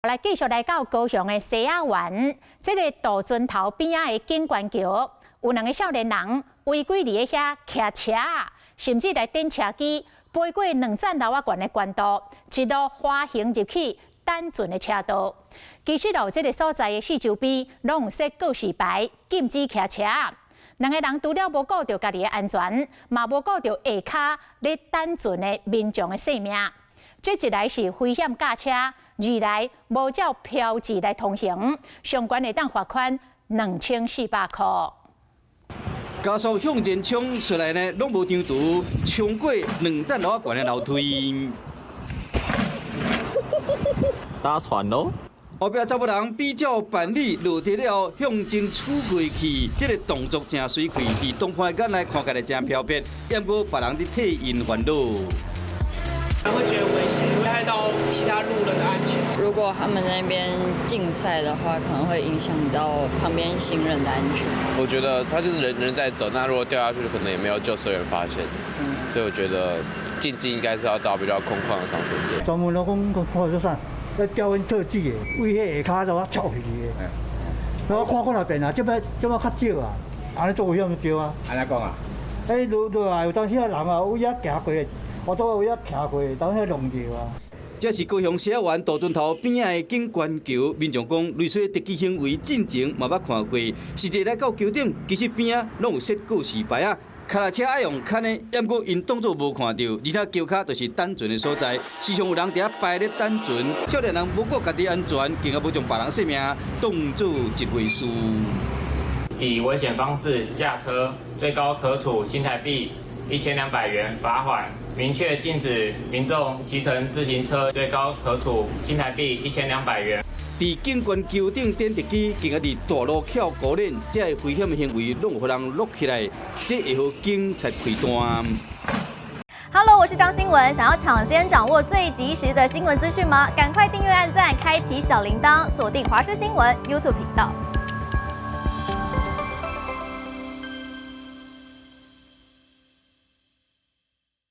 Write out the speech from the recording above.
來繼續來到高雄的西仔灣，這个渡船頭邊仔的景觀橋，有兩个少年人違規佇咧遐騎車，甚至來電車機飛過兩層樓仔懸的懸度，一路滑行入去等船的車道。其實咯，這个所在的四周邊攏有設告示牌，禁止騎車。兩个人除了無顧著家己的安全，嘛無顧著下跤咧等船的民眾的性命。這一來是危險駕車，二來無照標誌來通行，上懸會當罰款2400箍。加速向前衝出來呢，攏無長途，衝過兩層樓仔懸的樓梯。搭船囉。後壁查某人比照辦理落地了後向前衝過去，這个動作誠媠氣，佇當判眼內看起來誠飄撇，毋過別人佇替𪜶煩惱。會覺得危險，會害到其他路人的安全。如果他們那邊競賽的話，可能會影響到旁邊行人的安全。我覺得他就是人人在走，那如果掉下去，可能也沒有救生員發現。所以我覺得競技應該是要到比較空曠的場所做。專門攏講講做啥？咧表演特技的，為彼下跤就我跳起去的。我看過那邊啊，這擺這擺較少啊，按呢足危險就對啊。按怎講啊？欸，落落來有當時啊人啊，為遐行過，我都為遐徛過，當時弄著啊。這是高雄西仔灣渡船頭邊仔的景觀橋，民眾講類似的特技行為進前嘛捌看過，實際來到橋頂，其實邊仔攏有設告示牌仔，跤踏車愛用牽的，毋過𪜶當作無看著，而且橋跤就是等船的所在，時常有人佇遐排咧等船，少年人無顧家己安全，更加無將別人性命當做一回事。以危險方式駕車，最高可處新台幣1200元罰款。明確禁止民眾騎乘自行車，最高可處新台幣1200元。佇景觀橋頂電特機，更加佇大路翹高鏈，這个危險的行為攏有予人錄起來，這會予警察開單。 Hello，我是張新聞，想要搶先掌握最及時的新聞資訊嗎？趕快訂閱、按讚、開啟小鈴鐺，鎖定華視新聞 YouTube 頻道。